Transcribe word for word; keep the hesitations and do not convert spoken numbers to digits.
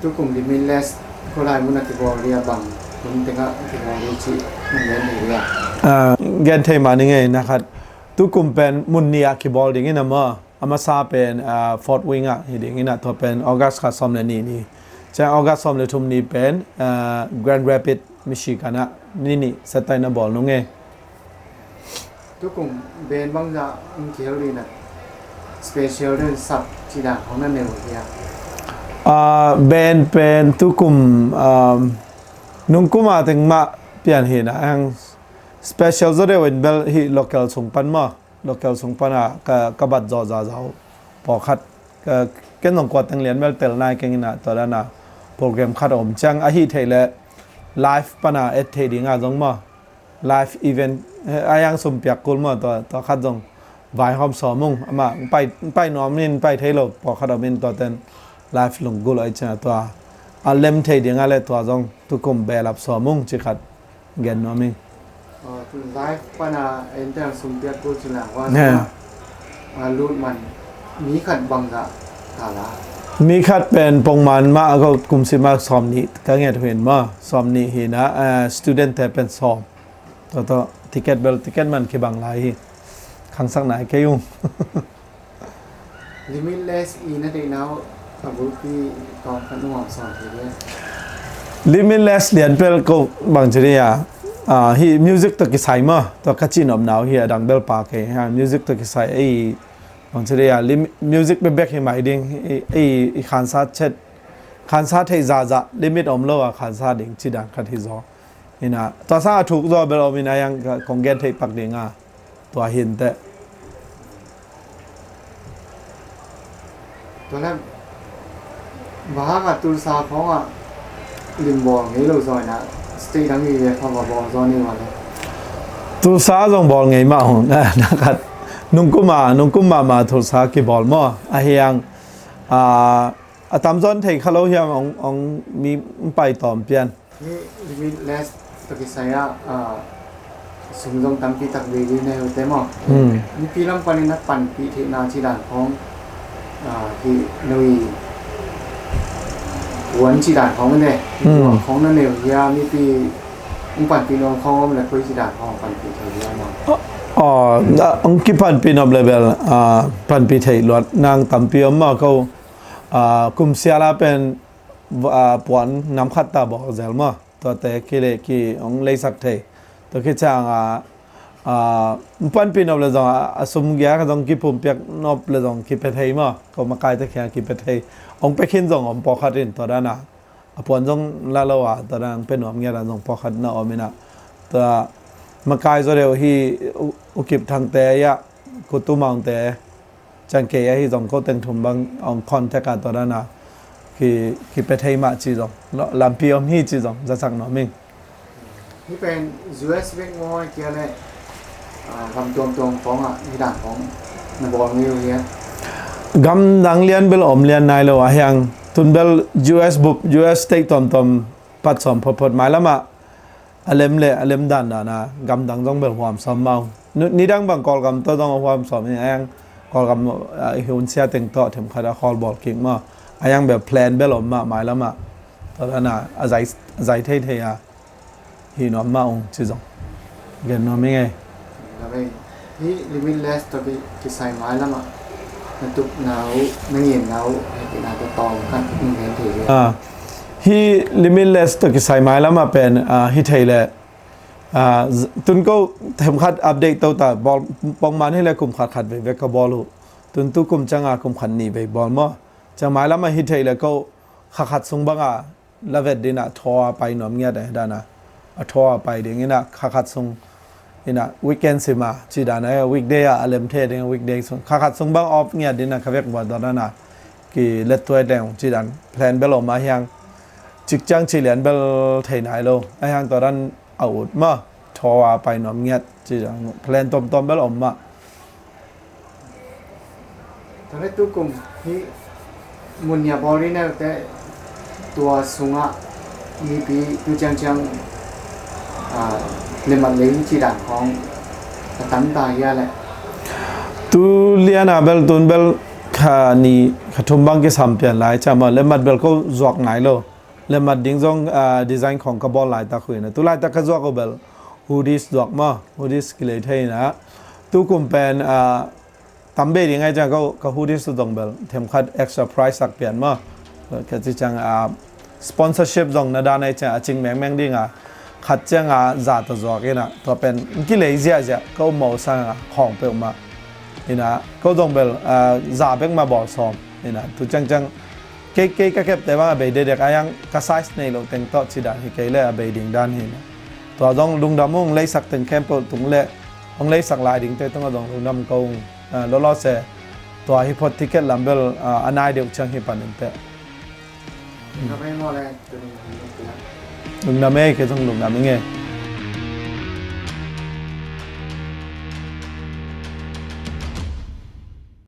Tukum Limitless khualai mun a kibawl ding a bang hun tengah kibawl ding cih mun gen thei ding a? Ah, gen thei mah ning ei, na khat. Tukum pen mun nih ah kibawl ding in a maw. A masa pen, ah, Fort Wayne ah hi ding in a, tua pen August kha sawm le nih ni. Ciang August sawm le thum ni pen, ah, Grand Rapids, Michigan ah ni nih settaina bawl nung ei. Tukum band bangzah hong kihel ding a, special ding sap cih dan hong na nei uh hia? Ah, band pen tukum, um, nungkum a teng mah pian hi na, ang special zaw deuh in bel hih local sung pan maw, local sung pan a ka, ka bat zawh zahzah uh pawlkhat, ka, ken zong kua teng lian bel tel nai keng in a, tua dan a program khat a om ciang ahi theih leh live pan a et theih ding a zong maw, live event, eh, a yang sum piak kul maw, tua, tua khat zong vaihawm sawm ung. Amah hong pai, hong pai nuam in, hong pai thei lo pawlkhat om in, tua ten live lunggulh a i ciang tua a lem thei ding a le tua zong tukum behlap sawm ung cih khat gen nuam ing. Oh, live pan a enter sum piak kul cih la, hua, yeah, a lut man mi khat bangzah ta la? Mi khat pen pongman mah a ko kum sim a sawm nih ka nget uh hi in maw, sawm nih hi na, eh, student te pen sawm. Tua tawh ticket bel, ticket man kibang lai hi. Khangsak nai kei ung. Limitless i na deihna uh a bulpi tawm khat nung hong sawn thei le. Limitless lian pel ko bang ci ding a, ah, hih music tawh kisai maw, tua ka cihnopna uh hi, a dang bel pha kei ha, music tawh kisai ei bang ci ding a, lim-, music bekbek hi mai ding, ei, ei, i khansa chet, khansa theih zahzah, limit om lo a khansa ding cih dan khat hi zaw. Hi na, tua sang a thuk zaw bel om in a, yang ka kong gen theih pak ding a, tua hi inteh. Tua leh bang hang a Tulsa khawng ah lim bawl ngei lo zaw in a, state dang i ve kha va bawl zaw ni ua le? Tulsa zong bawl ngei mah ung, na khat. Nungkum a, nungkum mahmah Tulsa kibawl maw? A hiang, a, a tamzaw in thei kha lo hiam, ong, ong mi hong pai tawm pian. Hih Limitless tawh kisai ah, ah, sum zong tampi tak vei ding na hi uh teh maw. Hmm. Mipi lam panin a panpih theihna cih dan khawng, ah, hih no i puan cih dan khawng ne. Hmm. Khawng na nei uh hia, mipi hong panpih nuam khawng om leh koi cih dan khawng panpih thei hia maw? Aw, hong kipanpih nop leh bel, ah, panpih theih luat nang tampi om maw ko, ah, kum sial a pen, ah, puan nam khat ta bawl zel maw? Tuate ki le ki hong leisak thei. Tua khit ciang a, a, hong panpih nop leh zong a, a sum gia kha zong kipumpiak nop leh zong kipia thei maw? Ko makaite kiang kipia thei. Hong pia khin zong om pawlkhat in tua dan a, a puan zong la lo a, tua dan hong pia nuam ngiat a zong pawlkhat na om in a. Tua makai zaw deuh hi U-, U Kip Thangte, ia, Kutu Maungte, ciang kei ahi zong ko teng thum bang hong contact a tua dan a ki, kipia thei mah ci zong, lo-, lampi om hi ci zong zasak nuam ing. Hih pen U S bek maw, ahih kei leh, ah, gam tuamtuam khawng ah hih dan khawng na bawl ngei uh hia? Gam dang lian bel om lian nai lo a hiang, tun bel U S bup, U S state tuamtuam pat sawm photphot, mailam ah a lem le a lem dandan a gamdang zong bel huam sawm mah uh. Nu-, nidang bang Kawlgam tawh zong a huam sawm hi a, Kawlgam, ah, i hun sia teng tawh themkhat a khawl bawl kik mah. A yang bel plan bel om mah mailam ah. Tua dan a, a zai, a zai thei thei a hi nuam mah ung ci zong gen nuam hi ngei. Hih Limitless tawh ki, kisai mailam ah na tupna uh, na nginna uh, hehpihna tawh tawm khat hong gen thei hi. Ah, hih Limitless tawh kisai mailam ah pen, ah, hi thei leh, ah, z-, tun ko themkhat update to ta, bawl, pongman hi leh kum khat khat veve ka bawl uh. Tun tu kum ciang a kum khat nih vei bawl maw. Ciang mailam ah hi thei leh ko kha khat sung bang a la vet ding a, thaw a pai nuam ngiat a, dan a, a thaw a pai ding in a, kha khat sung in a, weekend sim a, ci dan a, weekday a, a lem thei ding a, weekday sung, kha khat sung bang off ngiat ding a, kha vek buat dan a, ki let tuai ding, ci dan, plan bel om a hiang, cik ciang ci lian bel thei nai lo, a hiang tua dan a ut mah, thaw a pai nuam ngiat, ci dan, plan tomtom bel om mah. Tua leh tu kum hih mun nih a bawl rih na uh teh tua sungah mipi tu ciangciang, ah, limmat lei cih dan khawng a tam ta hia leh? Tu lian a bel tun bel Kha ni kha thum bang kisam pian lai ciang maw, lemmat bel ko zuak nai lo. Lemmat ding zong, ah, design khong ka bawl laitak uh hi na. Tu laitak ka zuak uh bel hoodies zuak maw, hoodies kilei thei na. Tu kum pen, ah, tam bei ding ai ciang ka, ka hoodies tu zong bel themkhat extra price sak pian maw. Ka ci ciang, ah, sponsorship zong na dan ai ciang a cing mengmeng ding a, khat ciang a za ta zuak ina, tua pen kilei ziahziah ka um maw sang a khawng peuhmah ina, ko zong bel, ah, za bek mah bawl sawm ina, tu ciangciang kei, kei ka kepte bang a bei dedek a, yang ka size nei lo teng tawh ci dan hi kei le a bei ding dan hi na. Tua zong lungdam ung, leisak teng khempeuh tung le hong leisak lai dingte tungah zong lungdam ko ung. Ah, lawlawse tua hi phot ticket lam bel, ah, a nai deuh ciang hi panin teh. Lungdam ei, kei zong lungdam ing e.